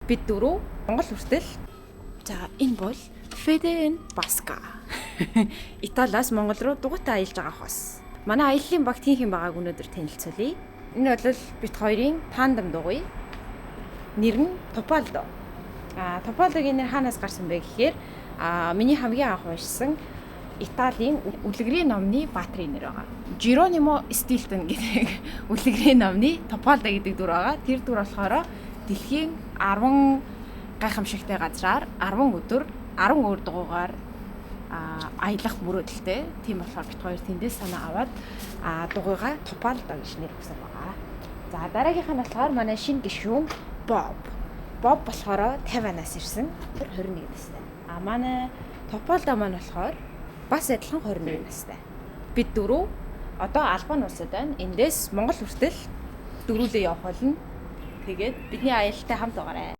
Бид дөрөв Монгол хүртэл. За, энэ бол Fede Basca. Италиас Монгол руу дугуйтай аялж байгаа хос. Манай аяллаа багт хэн хэн байгааг өнөөдөр танилцуулъя. Энэ бол бид хоёрын тандем дугуй. Нэр нь Топалдо. Топалдогийн нэр хаанаас гарсан бэ гэхээр миний хамгийн анх уншсан Италийн үлгэрийн номны баатрын нэр байгаа. Geronimo Stilton гэдэг үлгэрийн номны Топалдо гэдэг дүр байгаа. Тэр дүр болохоор дэлхийн 10 гайхамшигтай газраар 10 өдөр 10 өөр дугуйгаар аялах мөрөөдөлтэй. Тийм болохоор бид хоёр тэндээс санаа аваад дугуйгаа Топалдо гэж нэр өгсөн байгаа. За, дараагийнх нь болохоор манай шинэ гишүүн Боб. Боб болохоор Тайванаас ирсэн, 21 настай. Манай Топалдо маань болохоор бас адилхан 21 настай. Бид дөрөв одоо Албани улсад байна. Эндээс Монгол хүртэл дөрүүлээ явах болно. Тэгээд бидний аялалтай хамт байгаарай.